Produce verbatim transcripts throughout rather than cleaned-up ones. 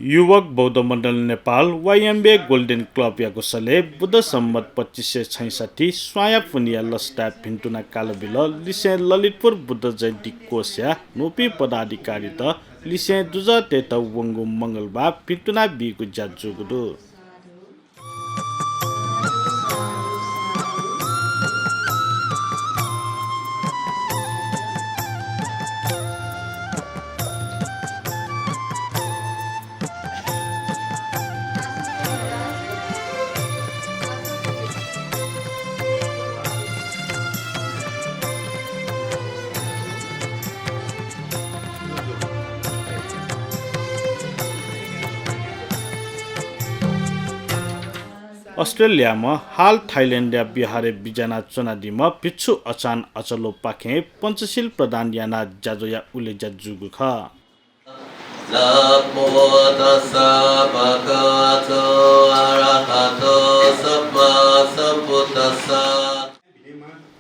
युवक बौद्ध मण्डल नेपाल, वाइएमबी गोल्डन क्लबयागु सलय् बुद्ध सम्बत पच्चिस सय छैसट्ठी स्वांया पुन्हिया लसताय् भिन्तुना कालबिल लिसें ललितपुर बुद्ध जयन्ती कोषया न्हूपिं पदाधिकारीत लिसें दुजःतय्त वंगु मंगलबार भिन्तुना बीगु ज्या जूगु दु। अस्ट्रेलियाम्ह हाल थाइल्याण्डया बिहारय् बिज्याना च्वनादीम्ह भिक्षु अचान अचलोपाखें पञ्चशील प्रदान यानाः ज्याझ्वःया उलेज्या जूगु खः। नमो तस्स भगवतो अरहतो सम्मा सम्बुद्धस्स।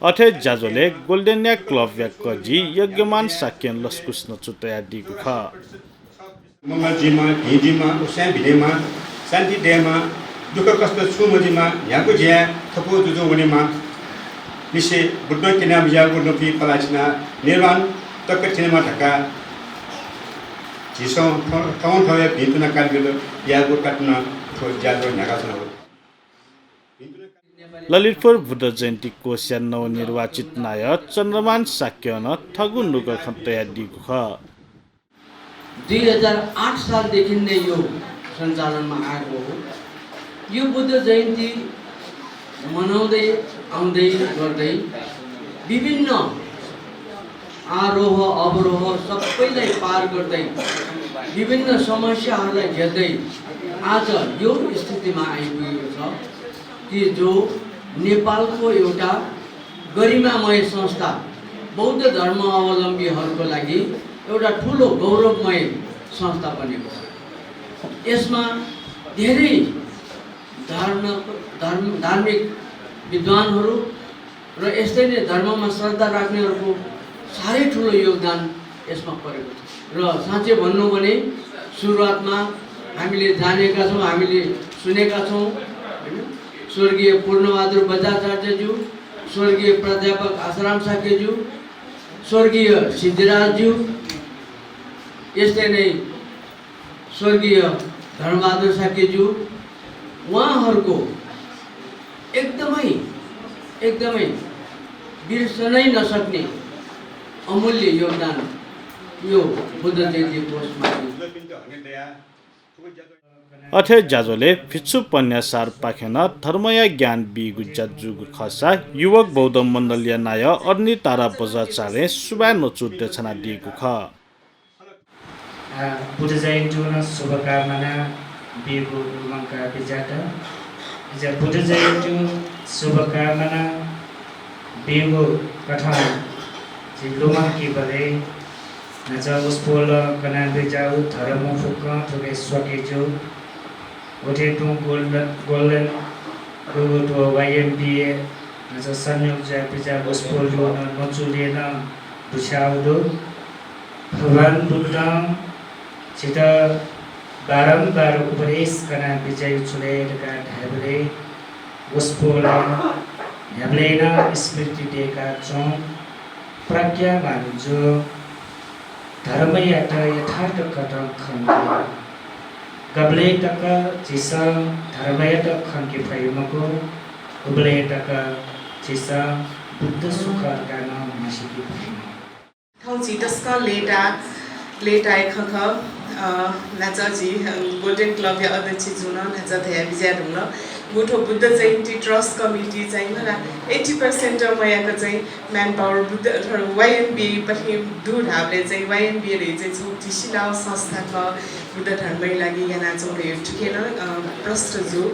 अथे ज्याझ्वलय् गोल्डनया क्लबया कजि यज्ञमान शाक्यं लसकुस नं तयादीगु खः। मंगल जुइमा, भिं जुइमा, उत्साह भिनेमा, शान्ति दयेमा, दुःख कष्ट छुं मजुइमा, न्ह्यागु ज्या थपु जुजु वनेमा, निसे बुद्धं क्यना बिज्याःगु नुपि पलाछिना निर्वाण तक थ्यनेमा धकाः झीसं थौं थौंया भिन्तुना कालबिल याःगु कथं थ्व ज्याझ्वः न्ह्याकाच्वनागु। ललितपुर बुद्ध जयन्ती कोषया नवनिर्वाचित नायः चन्द्रमान शाक्यं नं थःगु नुगः खँ तयादीगु खः। दुई हजार आठ सालदेखि नै यो सञ्चालनमा आएको हो। यो बुद्ध जयन्ती मनाउँदै आउँदै गर्दै विभिन्न आरोह अवरोह सबैलाई पार गर्दै विभिन्न समस्याहरूलाई झेल्दै आज यो स्थितिमा आइपुगेको छ कि जो नेपालको एउटा गरिमामय संस्था, बौद्ध धर्मावलम्बीहरूको लागि एउटा ठुलो गौरवमय संस्था बनेको छ। यसमा धेरै धर्म, धर्म, धार्मिक विद्वानहरू र यस्तै नै धर्ममा श्रद्धा राख्नेहरूको साह्रै ठुलो योगदान यसमा परेको छ। र साँच्चै भन्नु भने सुरुवातमा हामीले जानेका छौँ, हामीले सुनेका छौँ, होइन? स्वर्गीय पूर्णबहादुर बज्राचार्यज्यू, स्वर्गीय प्राध्यापक आशाराम शाक्यज्यू, स्वर्गीय सिद्धिराजज्यू, यस्तै नै स्वर्गीय धर्मबहादुर शाक्यज्यू, उहाँहरूको एकदमै, एकदमै बिर्सनै नसक्ने अमूल्य योगदान यो बुद्ध जयन्ती कोषमा थियो। अथे ज्याझ्वलय् भिक्षु पन्यासारपाखें नं धर्मया ज्ञान बीगु ज्या जूगु खःसा युवक बौद्ध मण्डलया नायः अरुणि तारा बज्राचार्यं सुभाय् न्वचु देछानादीगु खः। आ, बुद्ध जयन्तीया नं शुभकामना बीगु लुमंका बिज्यात। इजा बुद्ध जयन्तीया शुभकामना बीगु कथं झी लुमंकीबलय् न्हाचः वसपोलं कना बिज्याःगु धर्म फुक्कं थुके स्वाके ज्यू। उथे तुं गोल्डन, गोल्डन गुगु थ्व वाइएमबीए न्हाचः संयोग जुया बिज्याःगु वसपोलया नं न्वचुलय् नं दुछ्याःगु दु। भगवान बुद्धं झीत बारम्बार उपदेश कना बिज्याःगु छु ले धकाः धायेबलय् वसपोलं न्ह्याबलें नं स्मृति दय्का च्वँ। प्रज्ञावान जु, धर्मयात यथार्थ कथं खंके। गबलय् तक झीसं धर्मयात खंके फइ मखु, उबलय् तक झीसं बुद्ध सुख धकाः नं म्हसीके फइ मखु। थौं झी तसकं late आ, late आए खँ खः। अ, न्हाचः झी, अ, Golden Club या अध्यक्ष जुं नं न्हाचः धया बिज्याये धुंकल। गु थ्व बुद्ध जयन्ती trust committee चाहिँ मला eighty percent मयाक चाहिँ manpower बुद्ध, थ्व वाइएमबी पट्टि दु धाःबलय् चाहिँ वाइएमबी धइगु चाहिँ छगू धिसिलाःगु संस्था खः, बुद्ध धर्मया लागि यानाच्वंगु धइगु थुके नं, अ, प्रष्ट जू।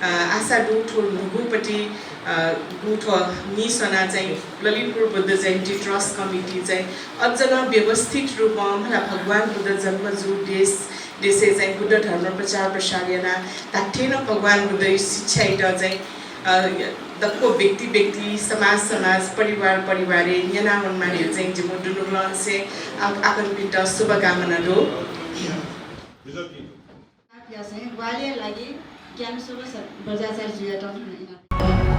अ, आशा दु थ्व न्हूगुपट्टि, अ, गु थ्व निस्वना चाहिँ ललितपुर बुद्ध जयन्ती trust committee चाहिँ अझ नं व्यवस्थित रूपं मला भगवान बुद्ध जन्म जू देश, देशय् चाहिँ बुद्ध धर्म प्रचार प्रसार याना धात्थें नं भगवान बुद्धया शिक्षायात चाहिँ, अ, दक्व व्यक्ति व्यक्ति, समाज समाज, परिवार परिवारय् न्यना वनेमा धइगु चाहिँ जिमिगु दुनुगलंनिसें आ-, आकनपिन्त शुभकामना दु। चाहिँ ग्वाहालिया लागि ज्ञानेश्वर बज्राचार्यजुयात इनाप।